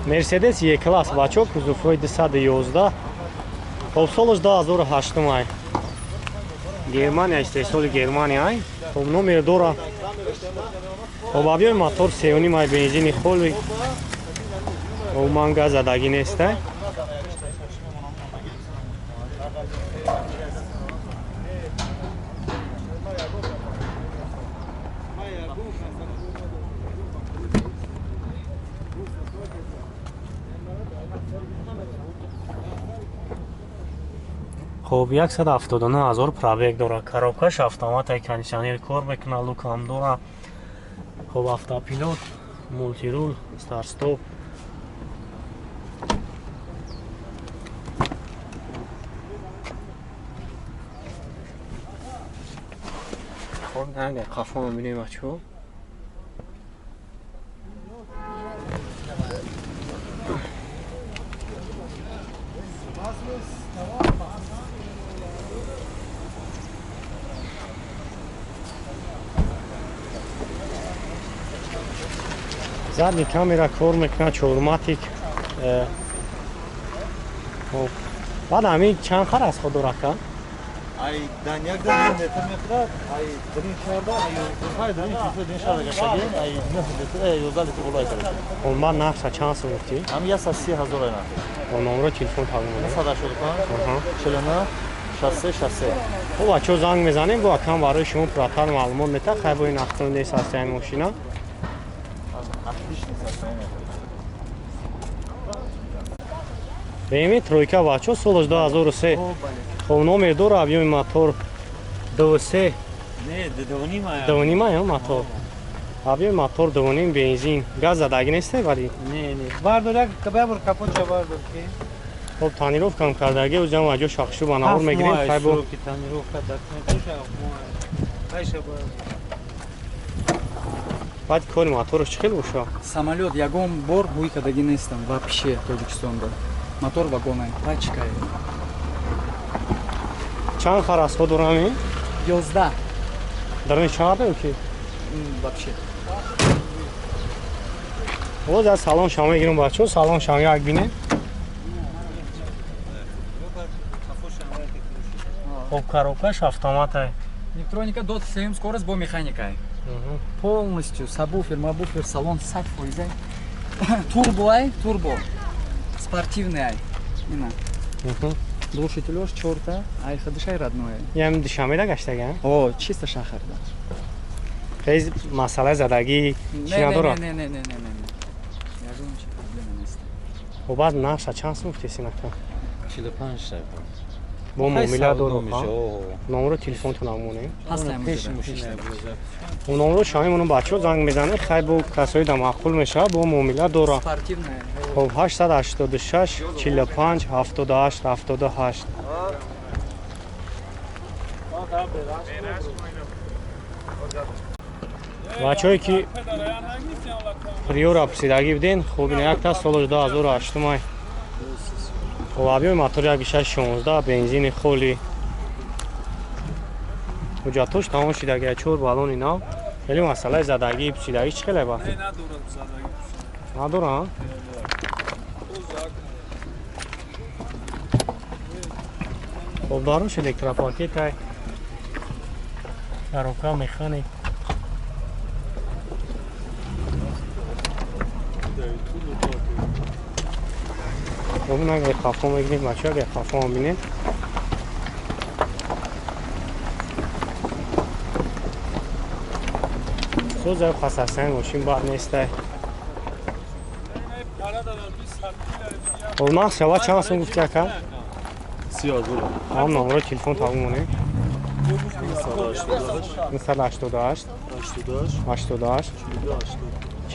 Мерседес Е-класс бачо кузовҳои 211. Хоб солаш 2008 ай. Германия истеҳсоли Германия ай. Хоб номер дора. Хоб объёми мотор 3.5 ай, бензини холи. Умуман газ задагӣ нест ай. Хоб 179 000 пробег дора. Коробкаш автомат ай, кондиционер кор мекуна, люк ҳам дора. Хоб автопилот, мултирул, старт-стоп. Хоб нага қафо мебинем бачаҳо. Задний камера кор мекунад, чорматик. Баъд ҳамин чанд хар аз худ дорад ка? Ай даняк да 9 литр мехӯрад, ай дрин шарда, ай дрин чизо дрин шарда гаштаги, ай 9 литр, ай 11 литр болай кард. Он баъд нархша чанд сум гуфтӣ? Ҳам 130 000 ай нарх. Он номро телефон тавон. 985 49 63 63. Хуб бачаҳо занг мезанем, бо акам барои шумо пурратар маълумот метаҳад. Хай бо ин нархтон нест аст ин мошина. BMW тройка бачаҳо солаш 2003. Хоб номер дора, объёми мотор 2.3. Не, 2.5 ай. 2.5 ай мотор. Объёми мотор 2.5, бензин. Газ задагӣ нест вале? Не, не. Бардор як кабар капотча бардор ки. Хоб тонировка ҳам кардагӣ, ӯзам аҷо шахшу ба навор мегирем. Хай бо тонировка документоша айша бардор. Баъд кори мотораш чӣ хел боша? Самолёт ягон бор ҳуй кардагӣ нестам вообще Тоҷикистонда. Мотор вагонай, пачкай. Чанд хар расход дорам ин? 11. Дар ин чанд ё ки? Вообще. Боз аз салон шама мегирам бачаҳо, салон шама як бинем. Хоб коробкаш автомат ай. Электроника до 7 скорость бо механикай. Полностью сабвуфер, мабуфер, салон 100%. Турбо ай, турбо. Спортивный ай. Ина. Глушителёш чорта, ай хадишай родной. Ям Душанбеда гаштага? О, чисто шаҳрда. Хез масъалаи задагӣ чӣ надорад? Не, не, не, не, не, не. Ягон чи проблема нест. Хоб баъд нархша чанд сум гуфтеси нака? 45 та. Бо муомила дорад. Номро телефонтон амонем. Номро шамимонам бачаҳо занг мезанед, хай бо касои да маъқул мешавад, бо муомила дорад. Хоб 886 45 78 78. Бачаҳое ки Приора пурсидагӣ буден, хоб ина якта солаш 2008 ай. Хоб объёми мотор 1.16, бензини холи. Ҳуҷҷатош тамом шидагӣ, 4 баллони нав. Хеле масъалаи задагӣ, пурсидагӣ чӣ хеле ба? Надорам. Хоб дарош электропакет ай. Коробка механик. Хоб агар қафо мегирем бачаҳо, агар қафо мебинед. Созай хасасан мошин бад нестай. Хоб нарх шава чанд сум гуфти ака? 30 000. Ҳам номро телефон тавон монем. 988 88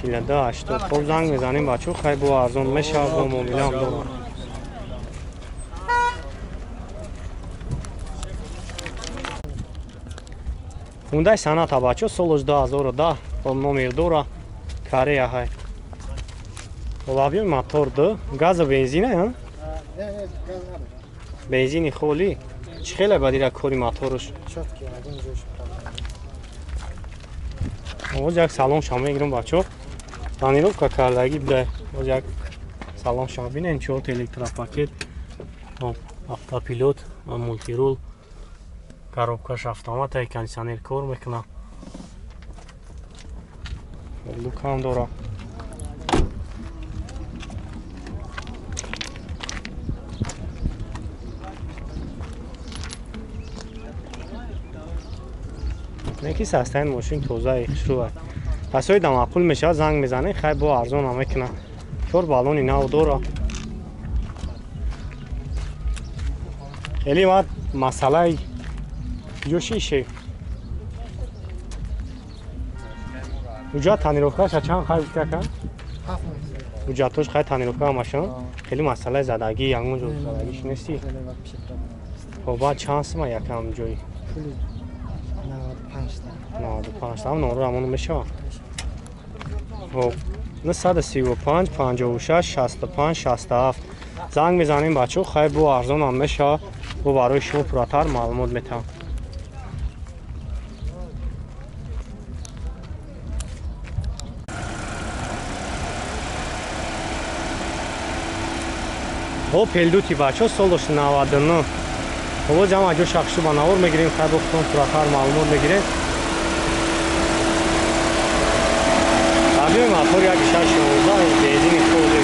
42 80. Хоб занг мезанем бачаҳо, хай бо арзон мешавад, бо муомила ҳам дорад. Хундай Соната бачаҳо солаш 2010, хоб номер дора, Корея ҳай. Хоб объёми мотор 2, газа бензина, ҳа? Бензини холӣ. Чӣ хеле бад ира кори мотораш? Боз як салон шама мегирам бачаҳо. Тонировка кардагӣ буда. Боз як Салон шам бинен, чорт электропакет, автопилот ва мултирул, коробкаш автомат, кондиционер кор мекунад. Люк ҳам дора. Неки састаин мошин тозаи хушрӯ. Касои да маъқул мешавад занг мезанед, хай бо арзон ҳам мекунад. 4 баллони нав дора. Хеле баъд масъалаи ҷӯшише. Ҳуҷҷат тонировкаша чанд хай гуфта ка? Ҳуҷҷатош хай тонировка ҳамашон. Хеле масъалаи задагӣ, ягон ҷо задагиш нести. Хоб баъд чанд сума якам ҷой? 95 там номро ҳамон мешавад. Хоб 935 56 65 67 занг мезанем бачаҳо, хай бо арзон ҳам мешавад, бо барои шумо пурратар маълумот метавам. Опел дути бачаҳо солаш 99. Ҳоло ҷамъ аҷо шахшу ба навор мегирем, хай бо худтон пурратар маълумот мегирем. Объем мотор 1.6 бензини холӣ.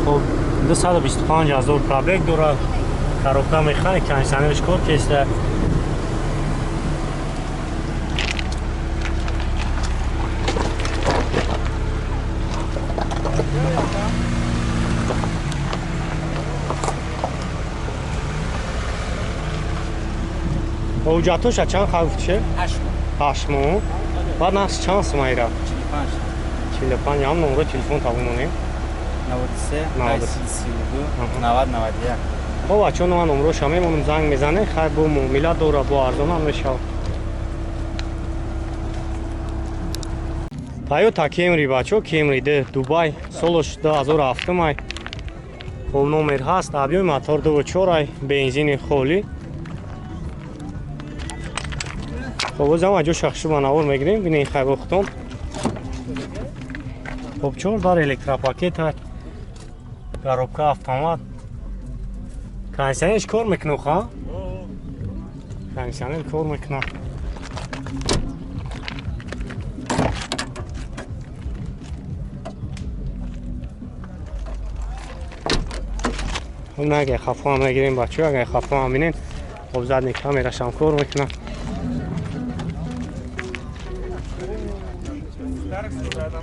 Хоб 225 ҳазор пробег дорад. Коробка механик, кондиционерш кор кеста. ҳуҷҷатоша чанд хай гуфтише? 8 моҳ. Баъд нақш чанд сума ира? 45. Ям номро телефон табу монем. 93 832 90 91. Хоб бачаҳо, ман номроша мемонам, занг мезанем, хай бо муомила дора, бо арзонам мешавад. Toyota Camry бачаҳо, Camry 2 Дубай, солаш 2007 ай. Хоб номер ҳаст, объёми мотор 2.4 ай, бензини холӣ. Хоб озам аҷо шахшу ба навор мегирем, бинен хай бо худтон. Хоб 4 дар электропакет, коробка автомат. Кондиционерш кор мекунад ха? Кондиционер кор мекунад. На агар хафо ҳам мегирем бачаҳо, агар хафо ҳам бинен, хоб задни камерашам кор мекунад.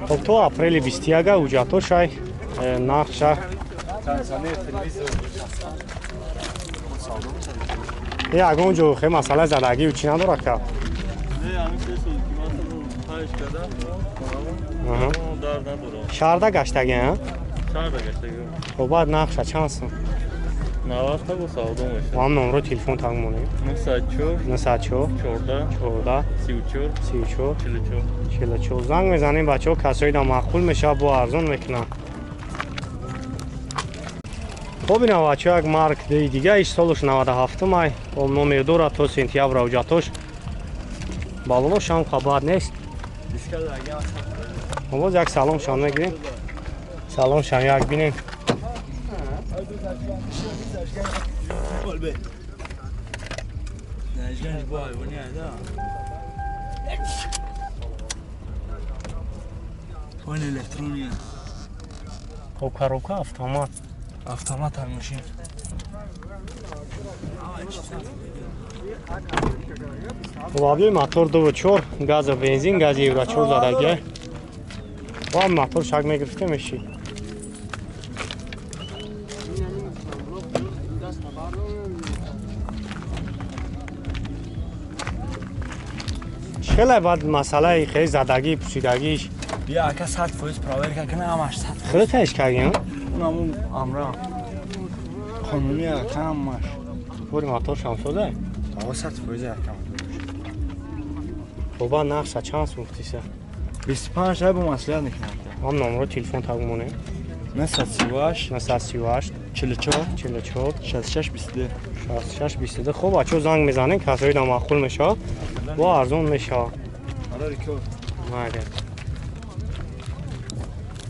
Хоб то апрели 21 ҳуҷҷатошай, нақша. Ягон ҷо хе масъалаи задагӣ чӣ надорад ка? Шаҳрда гаштагӣ? Хоб баъд нақша чанд сум? 90 бо савдо мешавад. Ҳам номро телефон танг монем. 904 904 14 14 34 34 44 44. Занг мезанем бачаҳо, касои да маъқул мешавад, бо арзон мекунанд. Хоб ина бачаҳо, як марк ди дига, иш солаш 97 май, хоб номер дорад то сентябр ҳуҷҷатош. Баллонош ҳам хабар нест. Боз як салон шам мегирем. Салон шам як бинем. Хоб коробка автомат. Автомат ҳам мошин. Хоб объёми мотор 2.4, газа бензин, гази евро 4 задагӣ. Бо мотор шак мегирифта мешид. Хеле баъд масъалаи хеле задагӣ, пӯшидагиш. Бия ака 100% проверка кунам, ҳамаш 100%. Хеле таиш кардем? Унамун амра. Қонуни ака ҳамаш. Пури мотор шам соза? Ага 100% ака. Боба нақша чанд сум гуфтиса? 25 ай бо маслиҳат мекунам. Ҳам номро телефон тагу монем. 938 938 44 44 66 22. 66 22. Хуб, бачаҳо, занг мезанем, касои да маъқул мешавад, бо арзон мешавад. Ара рекорд. Майли.